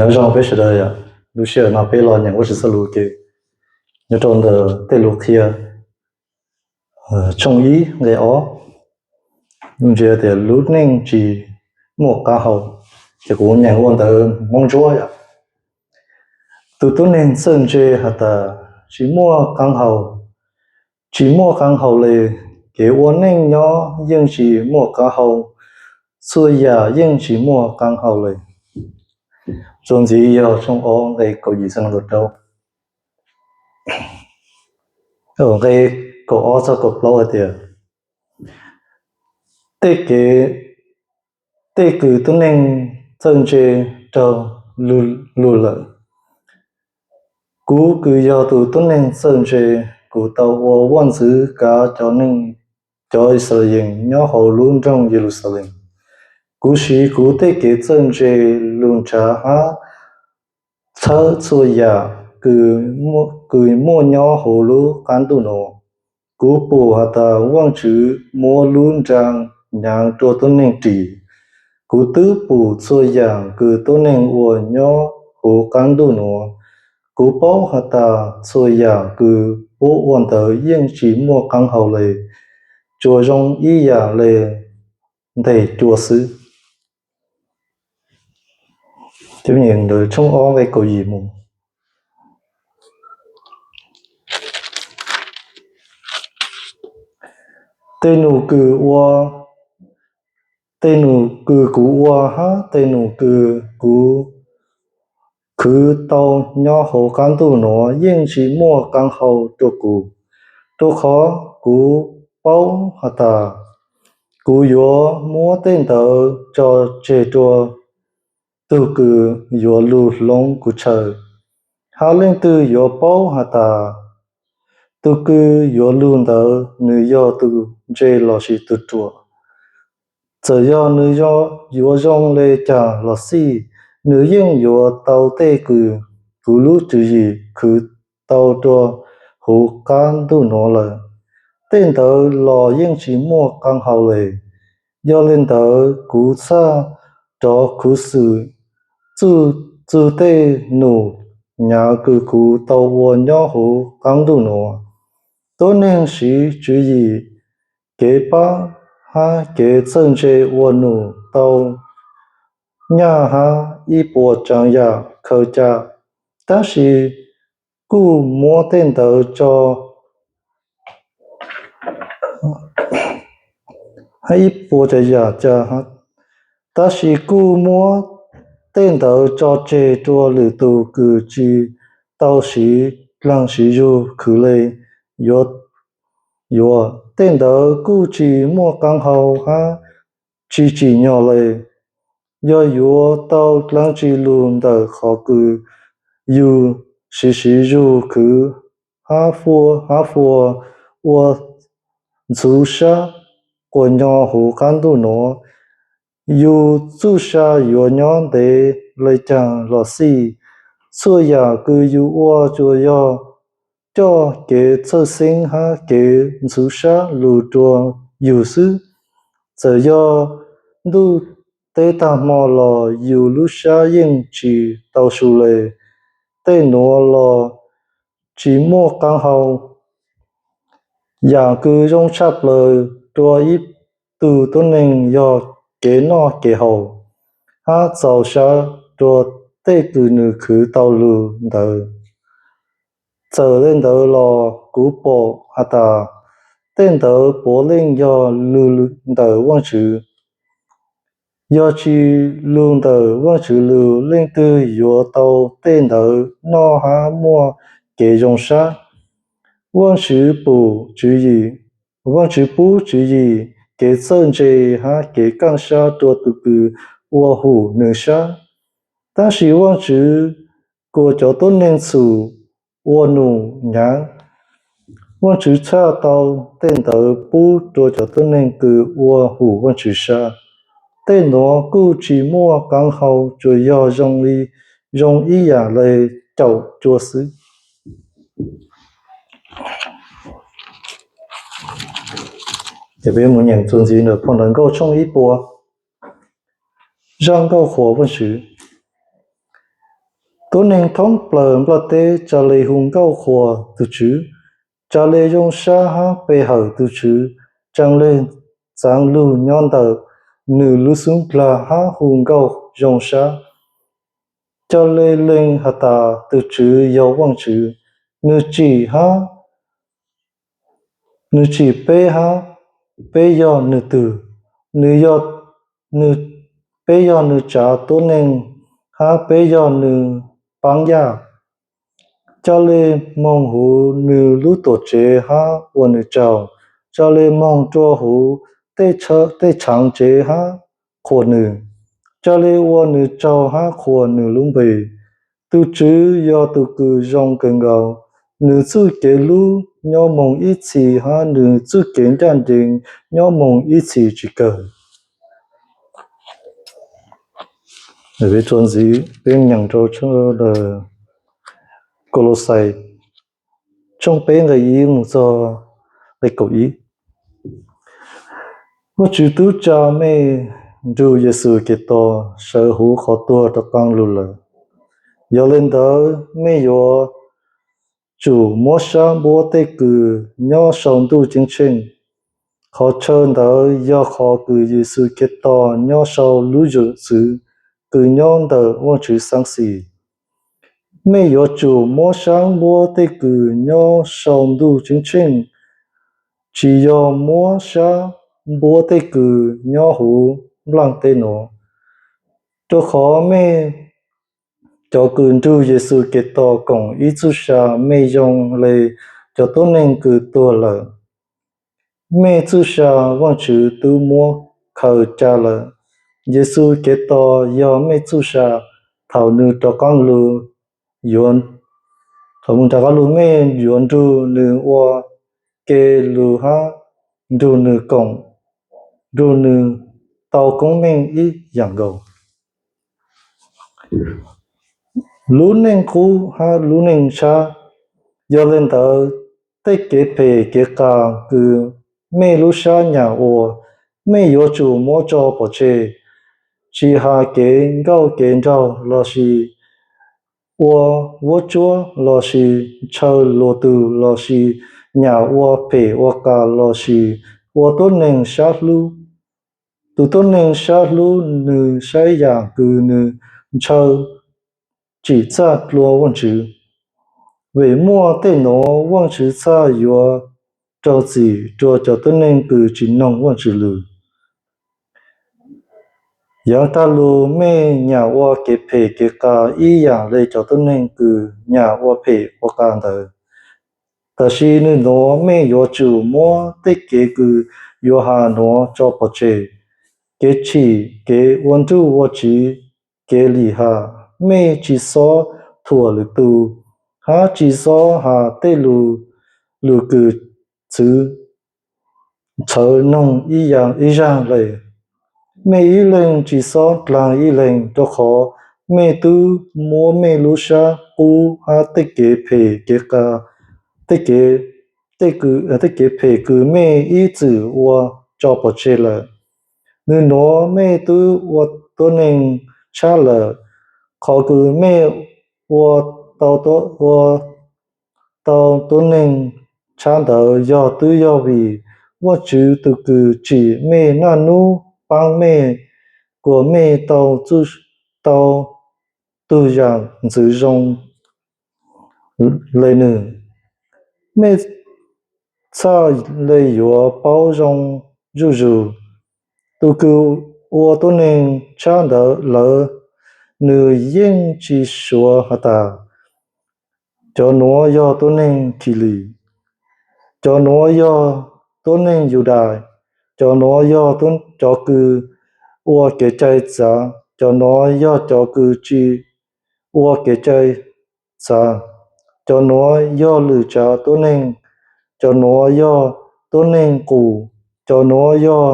Nyob zoo peb sawv daws, lub sij hawm no peb los nyeem Vajtswv txoj lus ke nyob rau ntawm tej lus qhia tshooj ib nqe ob, nws ntshe tias lub neej tsis muaj qab hau, ces kuv nyeem ua ntawv Hmoob Ntsuab yom. Tus tuab neeg txawj ntse has tas tsis muaj qab hau, tsis muaj qab hau li. Kev ua neej nyob yeej tsis muaj qab hau, txhua yam yeej tsis muaj qab hau li. Txuas ntxiv yog tshooj ob nqe kaum yim txog kaum rau, nqe kaum ob txog kaum plaub hais tias tej kev, tej kws tuab neeg txawj ntse raug luag lawm. Kuv kws yog tus tuab neeg txawj ntse, kuv tau ua vaj ntxwv kav cov neeg, cov Yixalayees nyob hauv lub nroog Yeluxalees. Kuv siv kuv tej kev txawj ntse, lus nrhav hab txhawb txhua yam kws muaj nyob hauv lub qab ntuj nuav. Kuv pum has tas Vaajtswv muab lub nra hnyav rua tuab neeg ris. Kuv twb pum txhua yam kws tuab neeg ua nyob huv qaab ntuj nuav. Kuv paub has tas txhua yam kws puab ua ntawd yeej tsis muaj qaab hau le, tsuas zoo ib yam le nteg cua xwb. Tshooj ob nqe kaum yim mus. Tej num kws ua, tej num kws kuv ua hab tej num kws kuv khwv tau nyob hauv qab ntuj nuav yeej tsis muaj qaab hau rua kuv, rua qhov kuv paub has tas kuv yuav muab tej ntawd tso tseg rua tug kws yuav lug hloov kuv chaw. Hab leej twg yuav paub has tas tug kws yuav lug ntawd nws yog tug ntse lossis tug ruam? Txawm yog nws yuav zoo le caag los xij, nws yeej yuav tau tej kws kuv lub tswv yim khwv tau rua huv qab ntuj nuav lawm. Tej ntawd los yeej tsis muaj qaab hau le. Yog le ntawd kuv txhaj rov khuv xim txug tej num hnyav kws kuv tau ua nyob huv qaab ntuj nuav. Tuab neeg siv tswv yim, kev pab hab kev txawj ntse ua num tau nyaj hab ib puas tsaav yam khaws cam, tab sis kuj muab tej ntawd tso ib puas tsaav yam, tab sis kuj muab tej ntawd tso tseg rua lwm tug kws tsis tau siv dlaag siv zug khwv le. Yuav, yuav tej ntawd kuj tsis muaj qaab hau hab tsis tsim nyog le. Yog yuav tau dlaag tsi lug ntawm qhov kws yug siv siv zug khwv hab fuaj, hab fuaj ua ntxhuv sab quas nyog huv qaab ntuj nuav, yug txuj sa yuav nyob ntev le caag los xij. Txhua yam kws yug ua tsuas yog coj kev txhawj xeeb hab kev ntxhuv sab lug rua yug xwb. Txawm yog ntuj teb taag hmo los yug lub sab yeej tsis tau su le. Tej nuav los tsis muaj qaab hau. Yam kws zoo tshaj plawg rua ib tug tuab neeg yog kev noj kev haus hab txaus sa rua tej kws nws khwv tau lug ntawd. Txawm le ntawd los kuv pom has tas tej ntawd puav leej yog lug ntawm Vaajtswv. Yog tsis lug ntawm Vaajtswv lug, leej twg yuav tau tej ntawd noj hab muaj kev zoo sab? Vaajtswv pub tswv yim, Vaajtswv pub tswv yim, kev txawj ntse hab kev kaaj sab rua tug kws ua hum nws sab. Tab sis Vaajtswv kuas cov tuab neeg txhum ua num hnyav. Vaajtswv tshaj tau tej ntawd pub rua cov tuab neeg kws ua hum Vaajtswv sab. Tej nuav kuj tsis muaj qaab hau, tsuas yog zoo li, zoo ib yam le caum cua xwb. Ces peb mus nyeem txuas ntxiv ntawm phau Ntawv Nkauj tshooj ib puas. Zaj nkauj qhuas Vaajtswv. Tuab neeg thoob plaws nplaj teb ca le hu nkauj qhuas tus Tswv, ca le zoo sab hab pe hawm tus Tswv, ca le txaav lug nyob ntawm nws lub xub dlag hab hu nkauj zoo sab. Ca le lees has tas tus Tswv yog Vaajtswv, nws tsim hab nws tsim peb hab peb yog nws tug, nws, peb yog nws tsav tuab neeg hab peb yog nws paab yaj. Ca le moog huv nws lub tuam tsev hab ua nws tsaug, ca le moog rua huv tej tshaav tsev hab qhuas nws, ca le ua nws tsaug hab qhuas nws lub npe. Tus Tswv yog tus kws zoo kawg nkaus, nws txuj kev hlub nyob moog ib txhis hab nws txuj kev ncaaj nceeg nyob moog ib txhis tsi kawg. Ntxiv peb nyeem rua Kolauxais tshooj peb nqe ib mus txog nqe kaum ib. Vaajtswv tub tsa mej nrug Yexus Khetos sawv huv qhov tuag rov qaab lug lawm. Yog le ntawd mej yuav tsum muab sab npuab tej kws nyob sau ntuj ceeb tsheej. Qhov chaw ntawd yog qhov kws Yexus Khetos nyob sau lub zwm txwv kws nyob ntawm Vaajtswv xaab xis. Mej yuav tsum muab sab npuab tej kws nyob sau ntuj ceeb tsheej, tsi yog muab sab npuab tej kws nyob huv nplaaj teb nuav. Rua qhov mej cov kws nrug Yexus Khetos koom ib txuj sa, mej yoo le cov tuab neeg kws tuag lawm. Mej txuj sa Vaajtswv tub muab khaws ca lawm. Yexus Khetos yog mej txuj sa. Thaum nws rov qaab lug, thaum nws rov qaab lug mej yuav nrug nws ua ke lug hab nrug nws koom, nrug nws tau koob meej ib yaam nkaus. Lub neej qub hab lub neej tshab. Yog le ntawd, tej kev phem kev qas kws mej lub sab nyam ua, mej yuav tsum muab tso pov tseg, tsi has kev nkauj kev nraug lossis ua vuab tsuab lossis ntshaw luag tug lossis nyam ua phem ua qas lossis ua tuab neeg sab hlub. Tus tuab neeg sab hlub nws saib yaam kws nws ntshaw tsim txaj dlua Vaajtswv. Vim muaj tej nuav Vaajtswv txhaj yuav rau txim rua cov tuab neeg kws tsi noog Vaajtswv lug. Yaav taag lug mej nyam ua kev phem kev qas ib yaam le cov tuab neeg kws nyam ua phem ua qas ntawd. Tabsis nwg nuav mej yuav tsum muab tej kev kws yuav has nuav tso pov tseg: kev chim, kev ua nruj ua tsiv, kev lim ham. Mej tsi xob thuam lwm tug, hab tsi xob has tej lug lug kws txhawv noog ib zaag le. Mej ib leeg tsi xob dlaag ib leeg, rua qhov mej tub muab mej lub sab qub hab tej kev phem kev qas, tej kev phem kws mej ib txwm ua tso pov tseg lawm. Nwg nuav mej tub ua tuab neeg tshab lawm. Qhov kws mej ua tau tuab neeg tshab ntawd yog twb yog vim Vaajtswv tug kws tsim mej naj nub paab mej kuas mej tau tug yaam ntxwv zoo le nwg. Mej txhaj le yuav paub zoo zuj zug. Tug kws ua tuab neeg tshab ntawd lawm, nwg yeej tsi suav has tas, cov nuav yog tuab neeg Khilip, cov nuav yog tuab neeg Yudais, cov nuav yog cov kws ua kev cai txav, cov nuav yog cov kws tsi ua kev cai txav, cov nuav yog lwm tsav tuab neeg, cov nuav yog tuab neeg qus, cov nuav yog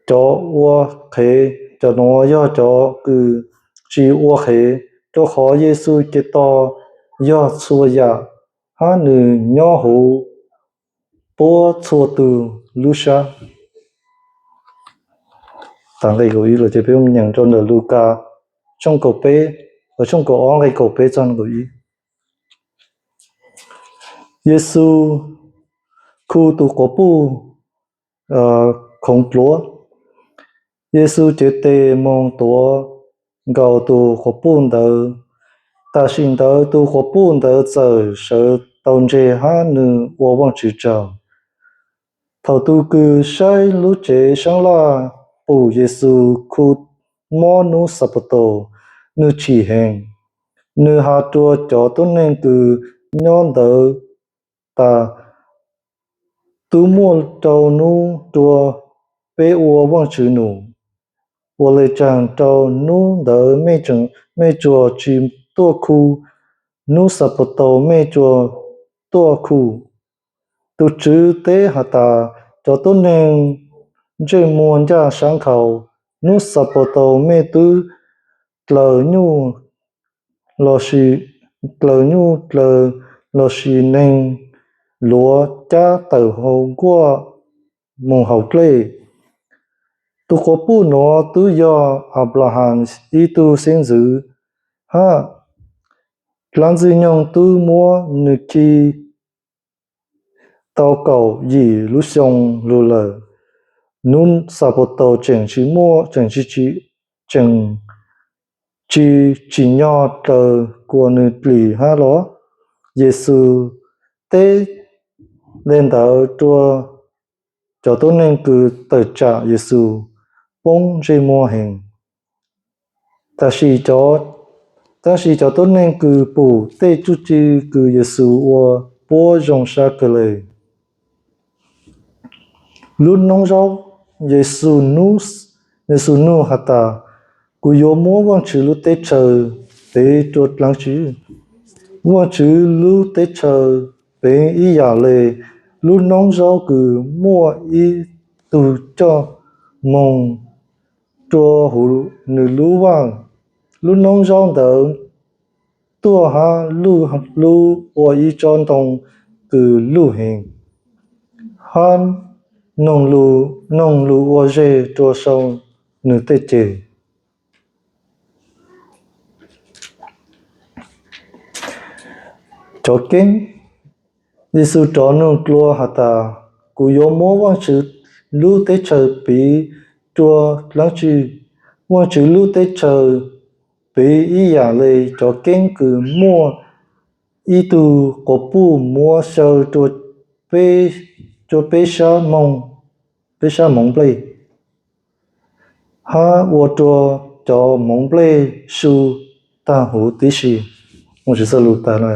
cov ua qhev, cov nuav yog cov kws tsi ua qhev. Rua qhov Yexus Khetos yog txhua yaam, hab nwg nyob huv puab txhua tug lub sab. Nqe kaum ib lawm ces peb nyeem rua ntawm Lukas tshooj kaum peb tshooj kaum ob nqe kaum peb txog kaum ib. Yexus khu tus quas puj khoov dluav. Yexus cev tes moog tuav nkaus tus quas puj ntawd. Tam sim ntawd tus quas puj ntawd txawm sawv tau ntseg hab nwg ua Vaajtswv tsaug. Thaum tus kws saib lub tsev saab laj pum Yexus khu mob nub Xapotaus, nwg chim heev. Nwg has rua cov tuab neeg kws nyob ntawd tas, Tub muaj rau nub rua peb ua Vaajtswv num. Ua le caag rau nub ntawd mej tsuas tsi tuaj khu, nub Xapotaus mej tsuas tuaj khu? Tus Tswv teb has tas, Cov tuab neeg ntsej muag ncaaj sab nkhaus, nub Xapotaus mej tub dlaws nyuj los sis dlaws nyuj dlaws lossis neeg luav cab tawm hau nkuaj moog haus dlej. Tus quas puj nuav tub yog Anplahas ib tug xeeb ntxwv, hab dlaab Ntxwg Nyoog tub muab nwg khi tau kaum yim lub xyoo lug lawm. Nub Xapotaus tseem tsi muaj, tseem tsi, tseem tsi tsim nyog dlaws kuas nwg dlim hab los? Yexus teb le ntawd rua cov tuab neeg kws tawm tsam Yexus poob ntsej muag heev. Tab sis cov tuab neeg kws pum tej txuj ci kws Yexus ua puab zoo sab kawg le. Lub noob zaub, Yexus nug has tas, Kuv yuav muab Vaajtswv lub teb chaws piv rua dlaab tsi? Vaajtswv lub teb chaws piv ib yam le lub noob zaub kws muaj ib tug coj moog rua huv nws lub vaaj. Lub noob zaub ntawd tuaj hab luj lub ua ib tsob ntoo kws luj heev, hab noog lug ua zes rua sau nws tej ceg. Cov keeb, Yexus rov nug dlua has tas, Kuv yuav muab Vaajtswv lub teb chaws piv rua dlaab tsi? Vaajtswv lub teb chaws piv ib yam le cov keeb kws muaj ib tug quas puj muab xyaw rua peb sab hmoov nplej, hab ua rua cov hmoov nplej su taag huv tib si. Ua tsi xav lug tas no.